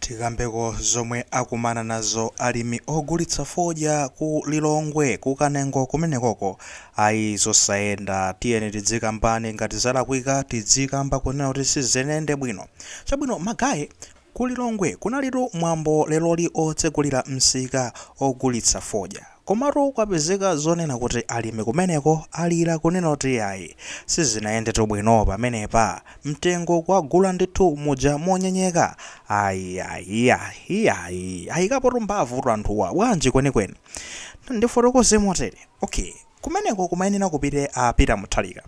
Tikambeko zomwe akumana nazo alimi ogulitsa fodya ku Lilongwe, ku Kanengo kumenekoko. Ayi, zosayenda. Tiyeni tidzikambani ngati zalakwika, tidzikamba kunena kuti sizinayende bwino. Chabwino ma guys, ku Lilongwe kunalitu mwambo leroli otsegulira msika ogulitsa fodya. Komatu kwapezeka zonena kuti alimi kumeneko alira kunena kuti ayi, sizinayendetu bwino pamenepa. Mtengo kwagula ndithu muja monyenyeka. Ayi, ayi, ayi, ayi, ayikapotu mphamvu anthuwa bwanji kwenikweni? Ndifotokoze motere. Okay, kumeneko kumayenera kupite a Peter Mutharika.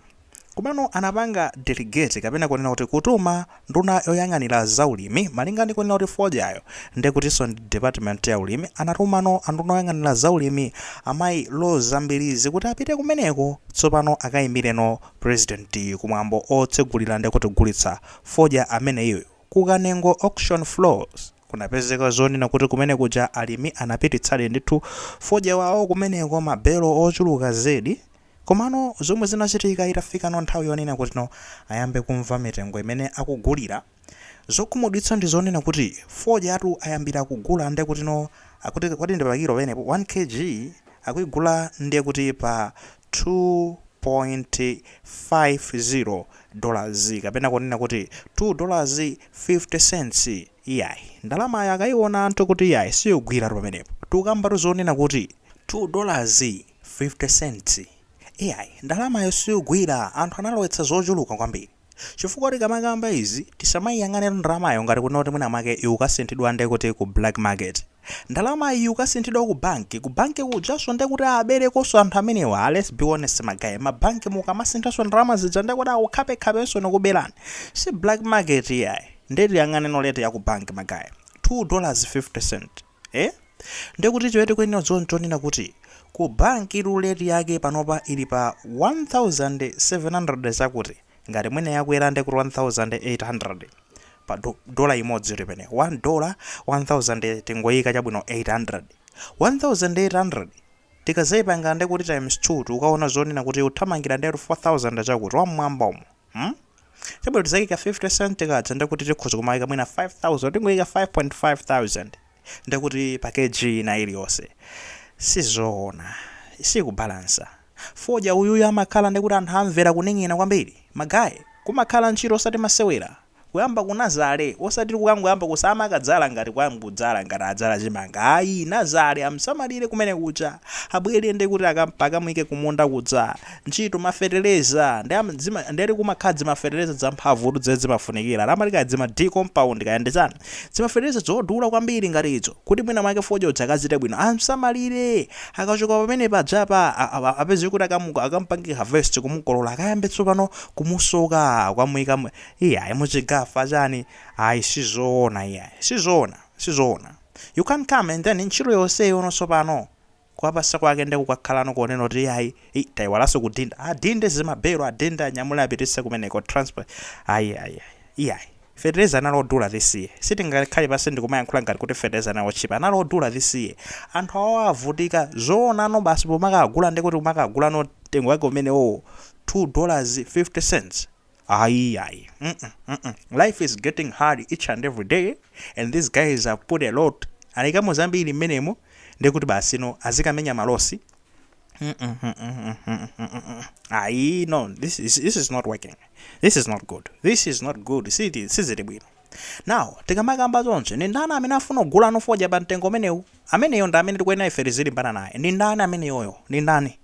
Komano anapanga delegate, kapena kunena kuti kutuma nduna yoyang'anira zaulimi, malinga ndi kunena kuti fodyayo ndekutinso ndi department ya ulimi. Anatumano anduna oyang'anira zaulimi, amayi Roza Mbilizi, kuti apite kumeneko tsopano akayimireno president kumwambo otsegulira ndekuti kugulitsa fodya ameneyo ku Kanengo auction floors. Kunapezeka zonena kuti kumene kuja alimi anapititsadi ndithu fodya wawo kumeneko, mabelo ochuluka zedi. Komano zomwe zinachitika, itafikano nthawi yonena kuti no, ayambe kumva mitengo imene akugulira, zokhumudwitsa ndi zonena kuti fodyatu ayambira kugula ndiye kuti no, akuti kwati ndi pakilo penepo, 1 kg akuigula ndiye kuti pa $2.50, kapena kunena kuti $2.50. Iyayi, ndalamayo akayiona anthu kuti iyayi, siyogwiratu pamenepo. Tikukambatu zonena kuti $2.50. Iyayi, ndalamayo siyogwira. Anthu analowetsa zochuluka kwambiri, chifukwa tikamakamba izi, tisamayiyang'anira ndalamayo ngati kunena kuti mwina mwake ikukasinthidwa ndiye kuti ku black market. Ndalama iyi ikukasinthidwa ku banki. Ku banki kujaso ndiye kuti aberekonso anthu amenewa. Let's be honest, ma guys, mabanki mukamasinthanso ndalama zija, ndiye kuti akukhapekhapenso nikuberani. Si black market, iyayi. Ndiye tiyang'aneno rate ya ku banki, ma guys, $2.50, eh? Ndekuti chiwete kwenera zonchonena kuti ku banki rate yake panopa ili pa 1700 chakuti, ngati mwene yakwera ndi kuti 1800 pa dola imodzi limene $1 1000, tingoyika chabwino 800, 1800 tikazayipanga ndi kuti times 2, tikukaona zonena kuti uthamangira ndi 4000 chakuti wamwamba umo, Chabwino, tizayika 50 cent kaja, ndikuti tikhoza kumayika mwina 5000, tingoyika 5.5 thousand ndikuti pa kg ina iliyonse. Sizoona, sikubalansa. Fodya uyuyu amakhala ndikuti anthu amvera kuning'ina kwambiri. Ma guys, kumakhala ntchito osati masewera. Kuyamba kunazale, osati kukangoyamba kusamakadzala ngati kwangudzala ngati adzala chimanga, ayi. Nazale amsamalire kumene kucha, abwere ndi kuti akamuyike kumunda kudza ntchito, mafeteleza ndiyati kumakhala zimafeteleza zamphamvu kuti zimafunikira, amatika zima D compound kaya ndi chani, zimafeteleza zodula kwambiri ngati izo, kuti mwina mwake fodya uja akachite bwino, amsamalire. Akachoka pamene pajapa, apeze kuti akampange harvest, kumukolola, akayambe tsopano kumusoka, kwamuyika iyayi muchigafa chani. Ayi, sizoona, iyayi, sizoona, sizoona. You can come and then ntchito yonseyo nonso pano kwapasa kwake ndi kukakhalano kuonena kuti iyayi, tayiwalanso kudinda, adinde zimabelo, adinde, anyamule, apititse kumeneko, transport. Ayi, ayi, iyayi, fetereza anali odula this year. Sitingakhale pasi ndikumayankhula ngati kuti fetereza anali otchipa. Anali odula this year. Anthu awawo avutika zoonano. Basi, pomakagula ndi kuti kumakagula no mtengo wake umenewo, $2.50. Ayi, ayi, Life is getting hard each and every day, and these guys have put a lot, ayikamo zambiri mmenemo, ndikuti basi no, azikamenya ma loss. Ayi, no, this is not working. This is not good. This is not good. Sizili bwino. Now tikamakamba choncho, ndi ndani amene afuna kugula fodya pa mtengo umenewu? Ameneyo ndi amene tikuyenera ife tizilimbana naye. Ndi ndani ameneyoyo? Ndi ndani?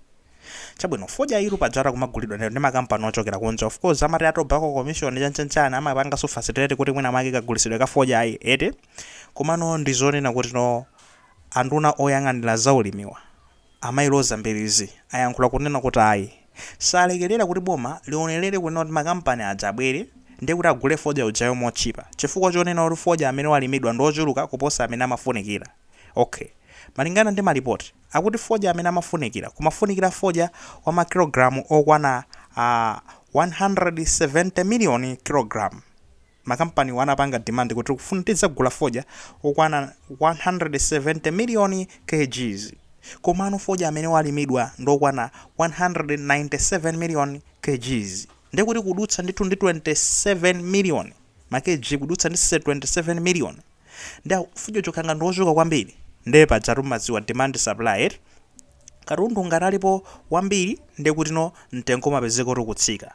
Chabwino, fodya iru pajata kumagulidwa ndi makampani ochokera kunja. Of course, amati a Tobacco Commission chanchanchani amapanganso facilitate kuti mwina mwake kagulitsidwe ka fodya ayi ete. Komano ndi zonena kuti no, anduna oyang'anira zaulimiwa, amayi Roza Mbilizi, ayankhula kunena kuti ayi, salekerera kuti boma lionelere kunena kuti makampani aja abwere ndiye kuti agule fodya ujayo mochipa, chifukwa chonena kuti fodya amene walimidwa ndi ochuluka kuposa amene amafunikira. Okay, malingana ndi malipoti akuti fodya amene amafunikira, kumafunikira fodya wa makilogalamu okwana 170 million kilogram. Makampani anapanga demand kuti kufuna tidzagula fodya okwana 170 million kgs, komano fodya amene walimidwa ndokwana 197 million kgs, ndikuti kudutsa ndithu ndi 27 million ma kg, kudutsa ndi 27 million. Ndi fodya uja ndi wochuluka kwambiri. Ndiye pajatu mumadziwa demand supply, eti? Katundu ngati alipo wambiri, ndiye kuti no mtengo umapezeka kuti ukutsika.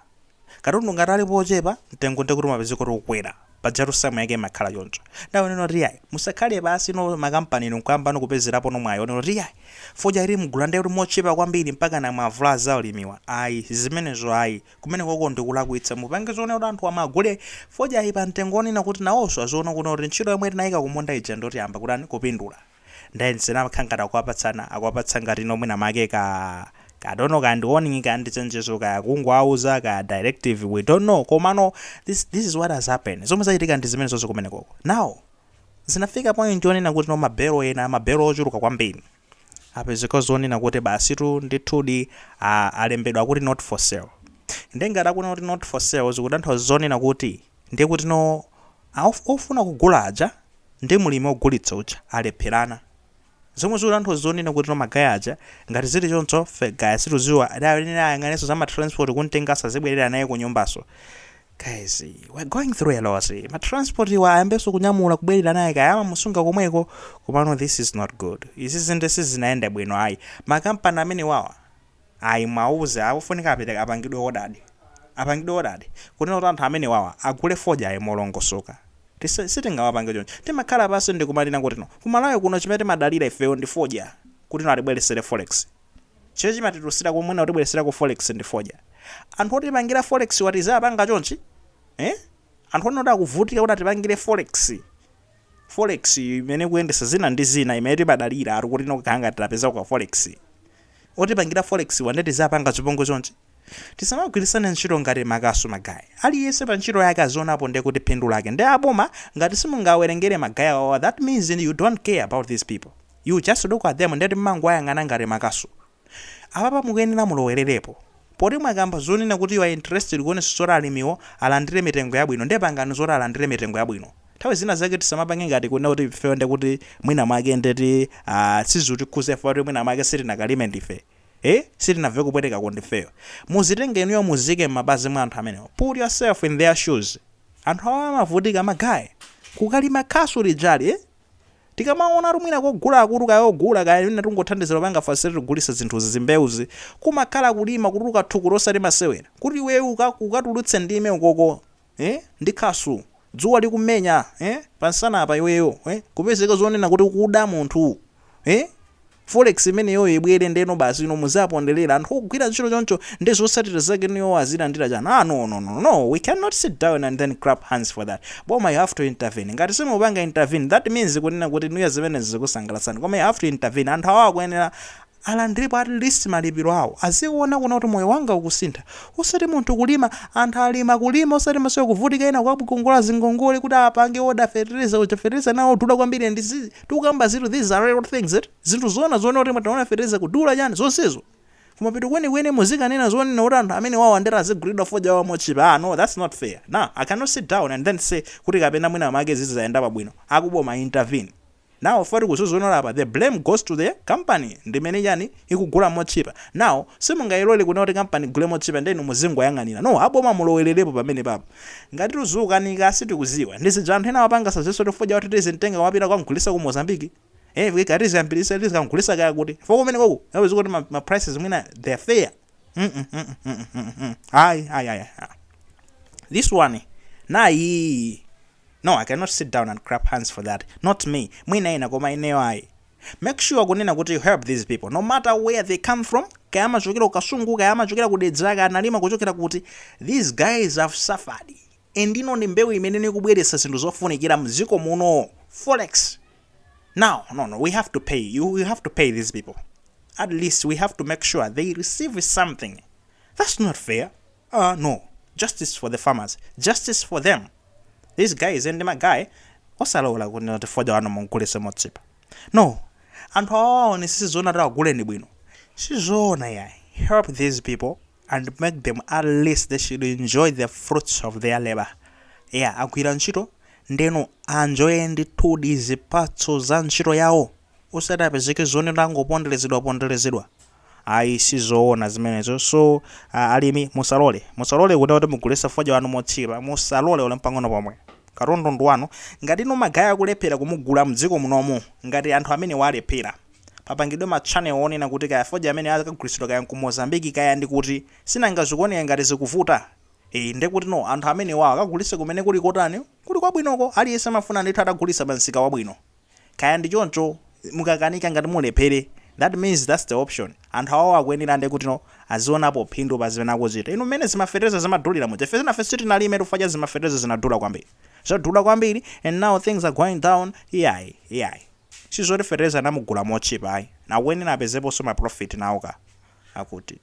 Katundu ngati alipo ochepa, mtengo ndiye kuti umapezeka kuti ukukwera. Pajatu samu yake imakhala choncho. Ndaonena kuti yayi, musakhale basi no makampani inu nkuyamba nokupezerapo nomwayi onena kuti yayi, fodya ili mgula ndiye kuti mochepa kwambiri mpaka namwavula zaulimiwa. Ayi, zimenezo ayi, kumene koko ndikulakwitsa. Mupange zoona kuti anthu amagule fodya iyi pa mtengo onena kuti nawonso aziona kuti ntchito yomwe tinayika kumunda ija ndoti yamba kutani, kupindula. Ndiye zinakhala ngati akuwapatsana, akuwapatsa ngati nomwe namake ka kadono kandi warning, kandi chenjezo, kaya kungowauza, kaya directive, we don't know. Komano this is what has happened. Zomwe zachitika ndi zimene zonse kumene koko. Now zinafika point yonena kuti no mabelo ena, mabelo ochuluka kwambiri apezeka zonena kuti basitu ndithudi alembedwa kuti "not for sale". Ndiye ngati akunena kuti "not for sale", zikutanthauza zonena kuti ndiye kuti no ofuna kugula aja ndi mulimi ogulitsa uja alepherana, zomwe zikutanthauza zonena kuti no ma guy aja, ngati zili choncho fe gaya situziwa, adayang'anenso ayang'anenso za ma transport kumtenga azibwerera naye ku nyumbaso. Guys, we're going through a lot. Ma transport iwa ayambenso kunyamula kubwerera naye, kaya amamusunga komweko. Komano this is not good. Izi zinthu sizinayende bwino ayi. Makampani amene wawa ayi, mwauze akufunika apite apangidwe ordered, apangidwe ordered kunena kuti anthu amene wawa agule fodya ayi molongosoka. Sitingawapange choncho. Timakhala pasi ndikumanena kuti no kumalawi kuno chimene timadalira ifeyo ndi fodya kuti no atibweresere forex. Chimene chimatitulusira kumwena kutibweresera ku forex ndi fodya. Anthu otipangira forex watizapanga chonchi, eh? Anthu onena kuti akuvutika kuti atipangire forex, forex imene kuyendesa zina ndi zina imene timadalira ari kuti nokanga tidapeza kwa forex, otipangira forex wandeti zapanga chipongwe chonchi. Tisamagwirisane ntchito ngati makasu. Ma guy, aliyense pa ntchito yake azionapo ndiye kuti phindu lake. Ndi aboma, ngati simungawerengere ma guy awawa, that means you don't care about these people. You just look at them ndeti mmangoayang'ana ngati makasu. Apapa mukuyenera mulowererepo poti mwakamba zonena kuti you are interested kuonesa zoti alimiwo alandire mitengo yabwino. Ndiye pangani zoti alandire mitengo yabwino. Nthawi zina zake tisamapange ngati kunena kuti ifeyo ndekuti mwina mwake ndeti sizutikhuza ife, kuti mwina mwake sitinakalime ndife, eh, sitinamve kupwetekako ndifeyo. Muzitenge inuyo, muzike m'mapazi mwa anthu amenewo. Put yourself in their shoes. Anthu awa amavutika, ma guy, kukalima khasu lijali, eh? Tikamaona tumwina kogula akulu, kaya ogula, kaya ina tungothandizira panga facility kugulisa zinthuzi, zimbewuzi, kumakhala kulima kutuluka thukuta osati masewera, kuti iwe ukatulutse ndime ukoko, eh? Ndi khasu, dzuwa likumenya, eh? Pansana apa iweyo, eh? Kupezeka zonena kuti kuda munthu, eh? Forex imeneyo ibwere, ndeno basi ino muzaponderera anthu ogwira ntchito choncho, ndi zotsatira zake niyo azilandira chani? Ah, no, no, no, no, we cannot sit down and then clap hands for that. Boma, you have to intervene. Ngati simupanga intervene, that means kunena kuti niyo zimene zikusangalatsani. Koma you have to intervene. Anthu awa akuyenera alandirepo at least malipiro awo, aziona kuna kuti moyo wanga ukusintha. Usati munthu kulima, anthu alima kulima osati masoya, kuvutika, ena kukakongola zingongole kuti apange order fertilizer uja, fertilizer nawo odula kwambiri. Ndi tikukamba zinthu, these are real things, eh? Zinthu zona zona kuti taona fertilizer kudula chani zonsezo. Kumapeto kwenikweni muzikanena zonena kuti anthu amene wawo andera azigulidwa fodya wawo mochipa. Ah, no, that's not fair. Now I cannot sit down and then say kuti kapena mwina make zizayenda pabwino. Akuboma, intervene now. Foti kuzuzunula apa, the blame goes to the company ndimene chani ikugula mochipa. Now simungayilole kuna kuti company igule mochipa ndenu muzingoyang'anira. No, aboma mulowererepo pamene papo. Ngati tuzukanika sitikuziwa, ndizija anthu ena wapanga suggestion kuti fodya wati tizimtenga kumapita kwamgulisa ku Mozambique, eh, kati ziyambirisa tizikangulisa kaya kuti fo kumene koko yapeza kuti ma prices mwina they're fair. Ayi, ayi, ayi, this one nayi, no, I cannot sit down and clap hands for that. Not me. Mwina ena, koma ineyo ayi. Make sure kunena kuti you help these people no matter where they come from, kaya amachokera kuKasungu, kaya amachokera kuDedza, kaya analima kuchokera kuti. These guys have suffered, and ino ndi mbewu imene ikubweretsa zinthu zofunikira mdziko muno, forex. Now, no, no, we have to pay you. We have to pay these people. At least we have to make sure they receive something. That's not fair. No, justice for the farmers, justice for them, these guys. And ma guy, osalola kuti fodya wanu mugulise mochipa. No, anthu awawaone sizoona kuti aguleni bwino, sizoona yayi. Help these people and make them, at least they should enjoy the fruits of their labor. Yeah, agwira ntchito, ndeno anjoye ndithudi zipatso za ntchito yawo, usati apezeke zonena angoponderezedwa ponderezedwa. Ayi, sizoona zimenezo. So alimi, musalole, musalole kuti mugulise fodya wanu mochipa. Musalole ule mpang'ono pomwe. Katundu ndi wanu. Ngati inu ma guy akulephera kumugula mdziko munomu, ngati anthu amene walephera, papangidwe ma channel onena kuti kaya fodya amene akagulitsidwa kaya ku Mozambique, kaya ndi kuti, sinanga zikuoneka ngati zikuvuta. Ndekuti no, anthu amene wawo akagulitse kumene kuli kotani, kuli kwabwinoko. Aliyense amafuna ndithu atagulitsa pa msika wabwino. Kaya ndi choncho, mukakanika, ngati mulephere, that means that's the option. Anthu awawo akuyenera ndi kuti no, azionapo phindu pa zimene akuchita. Inu, mmene zimafetereza zimadulira muja, ife zinafe sitinalime tufa cha zimafetereza zinadula kwambiri, zadula kwambiri, and now things are going down. Iyayi, iyayi, sizoti fetereza namugula mochipa, ayi. Nakuyenera apezeponso ma profit nawo ka akuti.